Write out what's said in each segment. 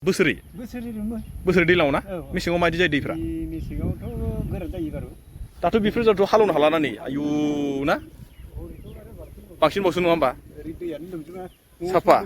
बोसोरै बोसोरै दैलाङाव ना मेसेङाव माबायदि जायो दैफ्रा मेसेङावथ' गोरान जायो बारु दाथ' बेफोर जाथ' हालेवनो हाला ना नै आयु ना बांसिन बावसो नङा होमबा साफा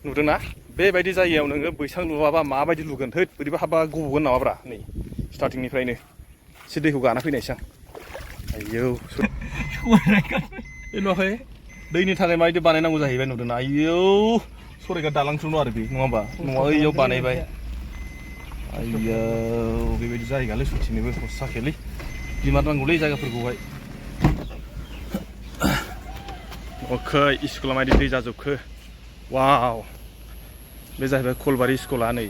नुदोंना बेबायदि जायगायाव नोङो बैसां लुवाबा माबायदि लुगोन हैद बोरैबा हाबा गबगोन नामाब्रा नै स्टार्टिंनिफ्रायनो एसे दैखौ गाना फैनायसां आयौ नुवाखै दैनि थाखाय माबायदि बानायनांगौ जाहैबाय नुदोंना आयौ सरायगा दालांथ' आरो बे नङा होमबा न'आ ओइयाव बानायबाय आयौ बेबायदि जायगालै सुथिनोबो हसाखेलै बिमा नांगौलै जायगाफोरखौहाय अखै स्कुला मायदि दै जाजोबखो वाव बे जाहैबाय कलबारि स्कुला नै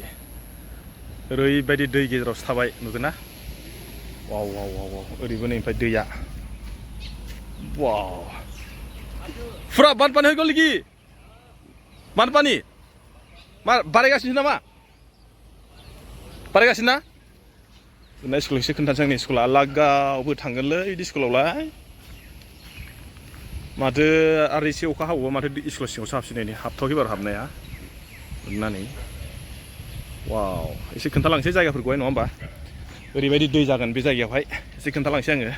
ओरैबायदि दै गेजेरावसो थाबाय नुदोंना वाव वाव वाव वाव ओरैबो नै ओमफ्राय दैया वाव फुरा बानपानी হৈ গ'ল নেকি बानपानी बारायगासिनो नामा बारायगासिनो ना जोंना स्कुलाव एसे खोन्थानोसै आंनि स्कुला लागावबो थांगोनलै बिदि स्कुलावलाय माथो आरो एसे अखा हाबावबा माथो स्कुल सिङावसो हाबसिननायनि हाबथ'वाखै बार हाबनाया होननानै वाव एसे खोन्थालांसै जायगाफोरखौहाय नङा होमबा ओरैबायदि दै जागोन बे जायगायावहाय एसे खोन्थालांसै आङो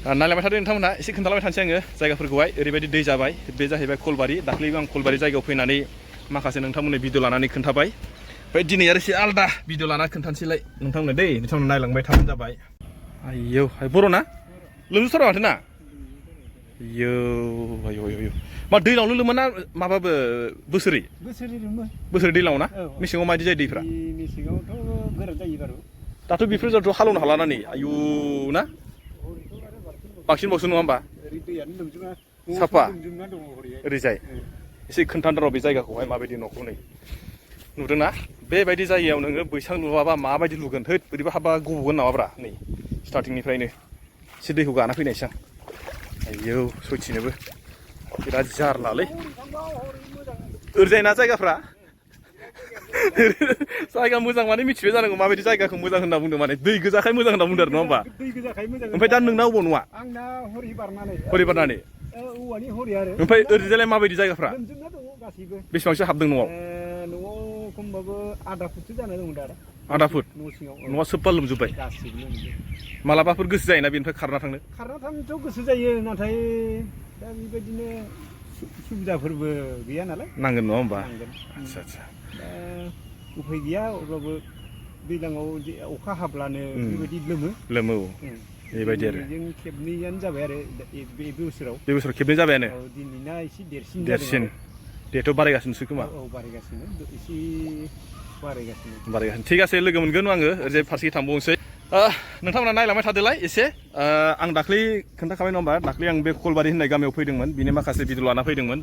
नायलांबाय थादो नोंथांमोनहा एसे खोन्थालांबाय थानोसै आङो जायगाफोरखौहाय ओरैबायदि दै जाबाय बे जाहैबाय कलबारि दाख्लैबो आं कलबारि जायगायाव फैनानै माखासे नोंथांमोननो भिडिअ लानानै खोन्थाबाय ओमफ्राय दिनै आरो एसे आलदा भिडिअ लाना खोन्थानोसैलाय नोंथांमोननो दै नोंथांमोना नायलांबाय थाबानो जाबाय आयौ बर' ना लोमजोबथारा माथो ना आयौ आयौ आयौ मा दैलावनो लोमो ना माबाबो बोसोरै बोसोरै दैलाङाव ना मेसेङाव माबायदि जायो दैफ्रा मेसेङावथ' गोरान जायो बारु दाथ' बेफोर जाथ' हालेवनो हाला ना नै आयु ना बांसिन बावसो नङा होमबा साफा ओरैजाय एसे खोन्थानो र' बे जायगाखौहाय माबायदि न'खौ नै नुदोंना बेबायदि जायगायाव नोङो बैसां लुवाबा माबायदि लुगोन हैद बोरैबा हाबा गबगोन नामाब्रा नै स्टार्टिंनिफ्रायनो एसे दैखौ गाना फैनायसां आयौ सयथिनोबो बिराद जारलालै ओरैजायना जायगाफ्रा जायगा मोजां माने मिथिबाय जानांगौ माबायदि जायगाखौ मोजां होनना बुंदों माने दै गोजाखाय मोजां होनना बुंदों आरो नङा होमबा ओमफ्राय दा नोंना अबाव न'आ आंना हरि बारनानै औवानि हरि आरो ओमफ्राय ओरैजायलाय माबायदि जायगाफ्रा लोमजोबना दङ गासैबो बेसेबांसो हाबदों न'आव न'आव खमबाबो आधा फुटसो जाना दं दा आधा फुट न' सिङाव न'आ सोबबा लोमजोब्बाय गासैबो लोमजोब मालाबाफोर गोसो जायोना बेनिफ्राय खारना थांनोथ' गोसो जायो नाथाय दा बेबायदिनो सुबिदाफोरबो गैया नालाय नांगोन नङा होमबा आदसा आदसा दा उफाय गैया अब्लाबो दैज्लाङाव अखा हाब्लानो बेबायदि लोमो बेबायदि आरो जों खेबनैयानो जाबाय आरो बे बोसोराव खेबनै जाबायानो दिनैना एसे देरसिन देथ' बारायगासिनोसो खोमा बारायगासिनो एसे बारायगासिनो थिग আছে लोगो मोनगोन आङो ओरैजाय फारसे थांबावनोसै नोंथांमोना नायलांबाय थादोलाय एसे आं दाख्लै खोन्थाखाबाय नङा होमबा दाख्लै आं बे कलबारि होननाय गामियाव फैदोंमोन बिनि माखासे भिडिअ लाना फैदोंमोन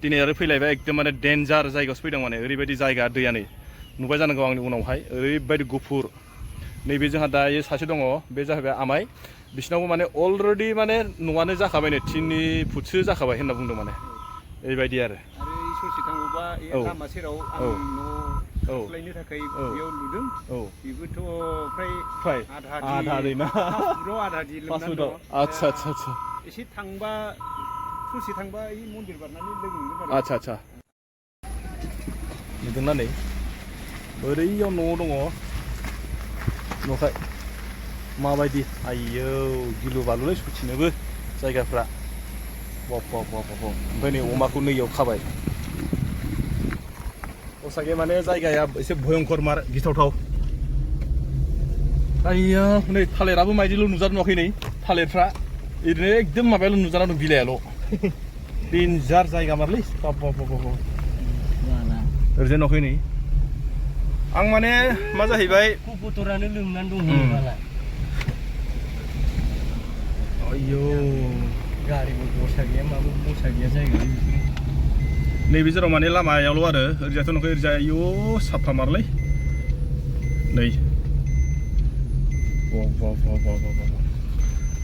दिनै आरो फैलायबाय एकदम माने डेन्जार जायगायावसो फैदों माने ओरैबायदि जायगा दैया नै नुबाय जानांगौ आंनि उनावहाय ओरैबायदि गुफुर नैबे जोंहा दायो सासे दङ बे जाहैबाय आमाइ बिसिनावबो माने अलरेडि माने न'आनो जाखाबायनो 3 फुटसो जाखाबाय होनना बुंदों माने बेबायदि आरो ससे थाङोबा लामा सेराव आं न' लायनो थाखाय बेयाव लुदों बेबोथ' फ्राय आधा दै ना आधा दै लोमनानै दं आदसा आदसा आदसा एसे थांबा ससे थांबा এই मन्दिर बारनानै लोगो मोनगोन आरो आदसा आदसा नुदोंना नै ओरैयाव न' दङ न'खाय माबायदि आयौ गिलु बालुलै सथिनोबो जायगाफ्रा ओमफ्राय नै अमाखौ नैयाव खाबाय असागे माने जायगाया एसे भयंकर मार गिथावथाव आयौ नै थालिराबो मायदिल' नुजानो नुवाखै नै थालिरफ्रा ओरैनो एकदम माबायाल' नुजाना दं बिलाइयाल' डेन्जार जायगा मारलै ओरैजाय नुवाखै नै आं माने मा जाहैबाय कुपुतरानो लोमनानै दं आयौ गारिबो बसा गैया माबो बसा गैया जायगा नैबे जेराव माने लामायावल' आरो ओरैजायथ' नंखाय ओरैजाय आयौ साफा मारलै नै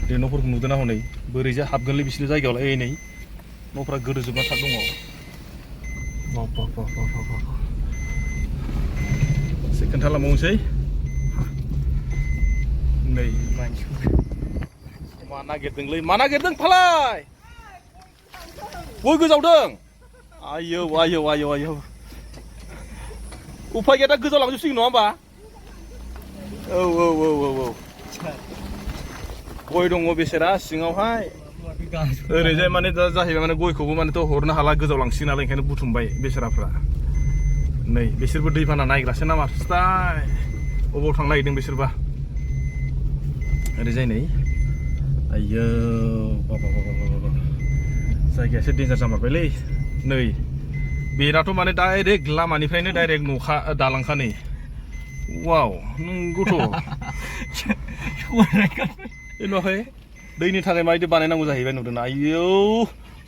बे न'फोरखौ नुदों ना हनै बोरैजाय हाबगोनलै बिसोरनि जायगायावलाय नै न'फ्रा गोदोजोबना थार दङ एसे खोन्थालांबावनोसै नै मा नागिरदों फालाय गय गोजावदों आयौ उफाय गैया दा गोजाव लांजोबसिगोन नङा होमबा औ गय दङ बेसेरा सिङावहाय ओरैजाय माने दा जाहैबाय माने गयखौबो मानेथ' हरनो हाला गोजाव लांसिगोन नालाय ओंखायनो बुथुमबाय बेसेराफ्रा नै बिसोरबो दैबाना नायग्रासो ना माथोथाय अबाव थांनो नागिरदों बिसोरबा ओरैजाय नै आयौ बाबा जायगाया एसे डेन्जार जामारबायलै नै बेनाथ' माने डाइरेक्ट लामानिफ्रायनो डाइरेक्ट न'खा दालांखा नै वाव नंगौथ' नुवाखै दैनि थाखाय माबायदि बानायनांगौ जाहैबाय नुदोंना आयौ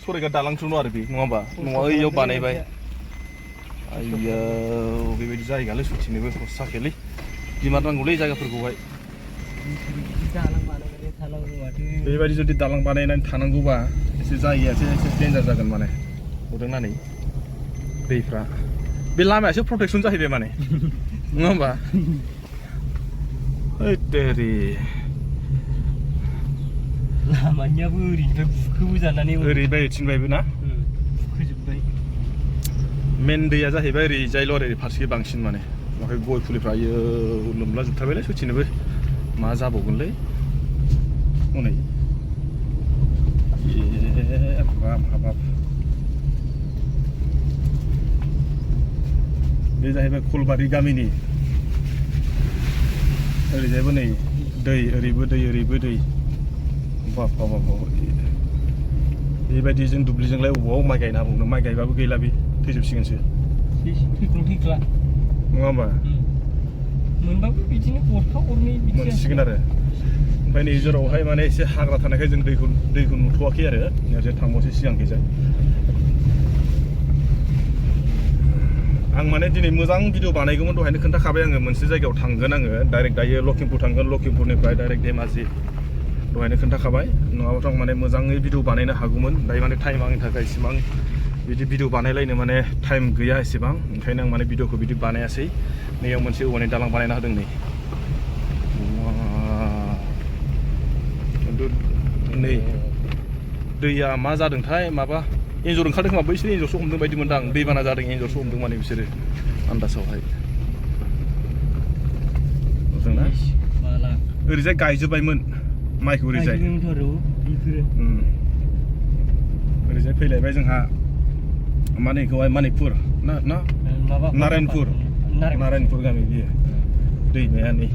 सरायघाट दालांथ' नङा आरो बे नङा होमबा न'आ ओइयाव बानायबाय आयौ बेबायदि जायगालै सथिनोबो खरसाखैलै गिमारनांगौलै जायगाफोरखौहाय बेबायदि जुदि दालां बानायनानै थानांगौबा एसे जायगायासो एसे डेन्जार जागोन माने नुदोंना नै दैफ्रा बे लामायासो प्रटेकसन जाहैबाय माने नङा होमबा ओइटेरि लामानियाबो ओरैनिफ्राय बुखोबोजानानै ओरैबाय थिनबायबो ना बुखोजोब्बाय मेन दैया जाहैबाय ओरैजायल' ओरै फारसे बांसिन माने ओमफ्राय गय फुलिफ्रा आयो लोमला जोबथारबायलै सथिनोबो मा जाबावगोनलै हनै बाब हाबाब बे जाहैबाय खलबारि गामिनि ओरैजायबो नै दै ओरैबो दै ओरैबो दै बाब बाब बेबायदि जों दुब्लिजोंलाय अबाव माइ गायनो हाबावनो माइ गायबाबो गैला बे थैजोबसिगोनसो थैख्ला नङा होमबा मोनबाबो बिदिनो गरफा गरनै मोनसिगोन आरो ओमफ्राय नै जेरावहाय माने एसे हाग्रा थानायखाय जों दैखौ नुथ'वाखै आरो ओरैजाय थांबावसै सिगांखैजाय आं माने दिनै मोजां भिडिअ बानायगौमोन दहायनो खोन्थाखाबाय आङो मोनसे जायगायाव थांगोन आङो डाइरेक्ट दायो लखिमपुर थांगोन लखिमपुरनिफ्राय डाइरेक्ट धेमाजि दहायनो खोन्थाखाबाय नङाबाथ' आं माने मोजाङै भिडिअ बानायनो हागौमोन दायो माने टाइम आंनि थाखाय इसेबां बिदि भिडिअ बानायलायनो माने टाइम गैया एसेबां ओंखायनो आं माने भिडिअखौ बिदि बानायासै नैयाव मोनसे औवानि दालां बानायना होदों नै नै दैया मा जादोंथाय माबा एन्जर ओंखारदों खोमा बैसोर एन्जरसो हमदों बायदि मोनदां दैबाना जादों एन्जरसो हमदों माने बिसोरो आन्दासावहाय नुदोंना ओरैजाय गायजोब्बायमोन माइखौ ओरैजाय ओरैजाय फैलायबाय जोंहा मानिखौहाय मानिकपुर ना नारायणपुर गामि बियो दैमाया नै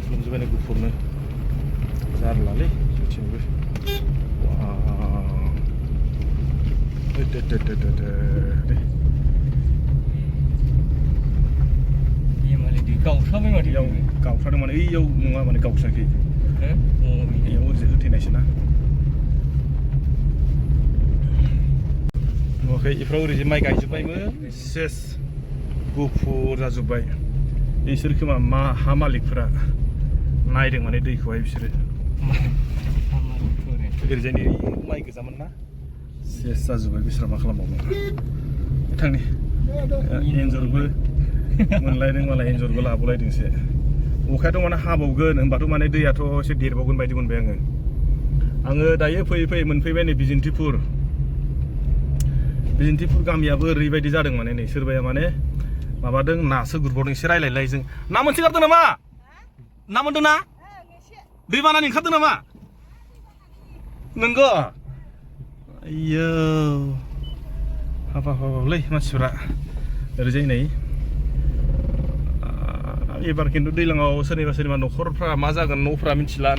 लोमजोब्बाय नै गुफुरनो जारलालै सथिनोबो गावस्राबाय माथो इयाव गावस्रादों माने ओइयाव नङा माने गावस्रायाखै इयाव ओरैजाय होथेनायसो ना नुवाखै इफ्राव ओरैजाय माइ गायजोब्बायमोन सेस गुफुर जाजोब्बाय बिसोर खोमा मा हा मालिकफोरा नायदों माने दैखौहाय बिसोरो ओरैजाय नै माइ गोजामोन ना सेस जाजोब्बाय बिसोर मा खालामबावनो बिथांनि एन्जरबो मोनलायदों मालाय एन्जरबो लाबोलायदोंसो अखायाथ' माने हाबावगोन होनबाथ' माने दैयाथ' एसे देरबावगोन बायदि मोनबाय आङो दायो फैयै फैयै मोनफैबाय नै बिजिन्थिपुर गामियाबो ओरैबायदि जादों माने नै सोरबाया माने माबादों नासो गुरबावदों एसे रायलायलाय जों ना मोनसे गारदों नामा ना मोनदों ना दैबानानि ओंखारदों नामा नंगौ आयौ हाबालै मानसिफ्रा ओरैजाय नै एबार खिन्थु दैज्लाङाव सोरनिबा न'खरफ्रा मा जागोन न'फ्रा मिथिला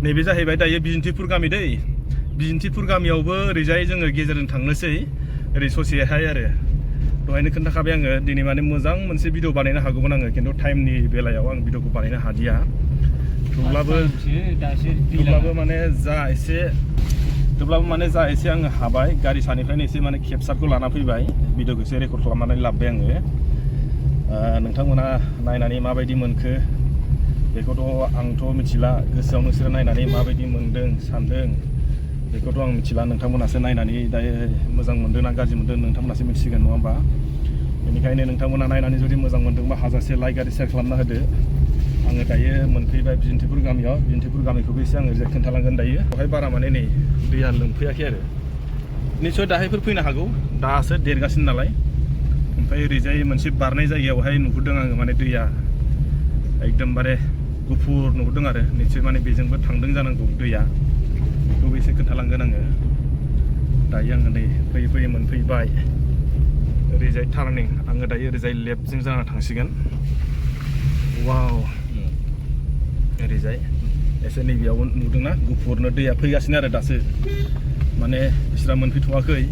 नैबे जाहैबाय दायो बिजिन्थिपुर गामि दै बिजिन्थिपुर गामियावबो ओरैजाय जोङो गेजेरजों थांनोसै ओरै ससेहाय आरो दहायनो खोन्थाखाबाय आङो दिनै माने मोजां मोनसे भिडिअ बानायनो हागौमोन आङो खिन्थु टाइमनि बेलायाव आं भिडिअखौ बानायनो हादिया थेवब्लाबो माने जा एसे आङो हाबाय गारि सानिफ्रायनो एसे माने केपचारखौ लाना फैबाय भिडिअखौ एसे रेकर्ड खालामनानै लाबोबाय आङो नोंथांमोना नायनानै माबायदि मोनखो बेखौथ' आंथ' मिथिला गोसोआव नोंसोरो नायनानै माबायदि मोनदों सानदों बेखौथ' आं मिथिला नोंथांमोनासो नायनानै दायो मोजां मोनदों ना गाज्रि मोनदों नोंथांमोनासो मिथिसिगोन नङा होमबा बेनिखायनो नोंथांमोना नायनानै जुदि मोजां मोनदोंबा हाजासे लाइक आरो शेयार खालामना होदो आङो दायो मोनफैबाय बिजिन्थिपुर गामियाव बिजिन्थिपुर गामिखौबो एसे आङो खोन्थालांगोन दायो बेवहाय बारा माने नै दैया लोमफैयाखै आरो निस्सय दाहायफोर फैनो हागौ दासो देरगासिनो नालाय ओमफ्राय ओरैजाय मोनसे बारनाय जायगायावहाय नुहुरदों आङो माने दैया एकदमबारे गुफुर नुहुरदों आरो निश्चय माने बेजोंबो थांदों जानांगौ दैया बेखौबो एसे खोन्थालांगोन आङो दायो आङो नै फैयै फैयै मोनफैबाय ओरैजाय टार्निं आङो दायो ओरैजाय लेफ्टजों जाना थांसिगोन वाव ओरैजाय एसे नैबेयाव नुदोंना गुफुरनो दैया फैगासिनो आरो दासो माने बिस्रा मोनफैथ'वाखै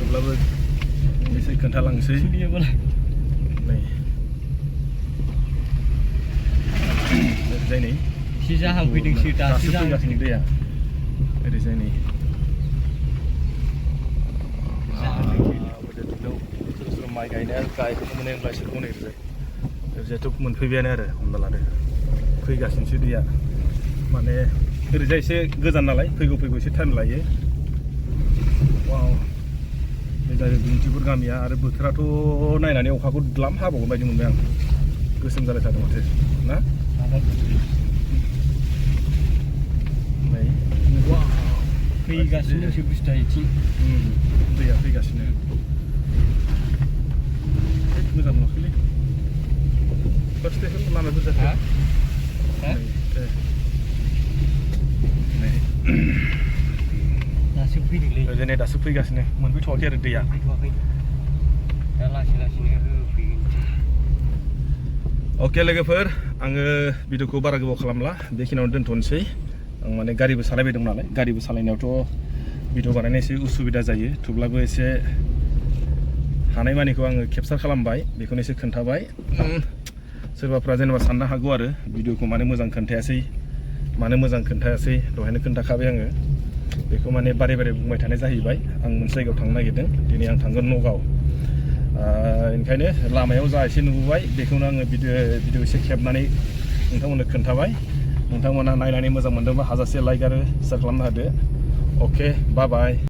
थेवब्लाबो एसे खोन्थालांसै नै ओरैजाय नै एसे जाहांफैदोंसो दासो फैगासिनो दैया ओरैजाय नै माइ गायनाया गायफोरखौ मोनो होनब्ला एसे दङ ओरैजायथ' मोनफैबायानो आरो हमना लादो फैगासिनोसो दैया माने ओरैजाय एसे गोजान नालाय फैगौ एसे टाइम लायो वाव बे जाहैबाय बिन्थिपुर गामिया आरो बोथोराथ' नायनानै अखाखौ द्लाम हाबावगोन बायदि मोनबाय आं गोसोम जालायथारदों माथो ना नै वाव फैगासिनोसो बुस्थुआ इथिं दैया फैगासिनो मोजां नुवाखैलै फार्स्ट स्टेसन लामाफोर जाखो दासो फैदोंलै ओरैजाय दासो फैगासिनो मोनफैथ'वाखै आरो दैया फैथ'वाखै दा लासै लासैनो होफैगोन अके लोगोफोर आङो भिडिअखौ बारा गोबाव खालामला बेखिनियावनो दोनथ'नोसै आं माने गारिबो सालायबाय दं नालाय गारिबो सालायनायावथ' भिडिअ बानायनो एसे उसुबिदा जायो थेवब्लाबो एसे हानायमानिखौ आङो केपचार खालामबाय बेखौनो एसे खोन्थाबाय सोरबाफ्रा जेनेबा साननो हागौ आरो भिडिअखौ मानो मोजां खोन्थायासै दहायनो खोन्थाखाबाय आङो बेखौ माने बारे बारे बुंबाय थानाय जाहैबाय आं मोनसे जायगायाव थांनो नागिरदों दिनै आं थांगोन नगाव ओंखायनो लामायाव जा एसे नुबोबाय बेखौनो आङो भिडिअ एसे खेबनानै नोंथांमोननो खोन्थाबाय नोंथांमोना नायनानै मोजां मोनदोंबा हाजासे लाइक आरो शेयार खालामना होदो अके बाय बाय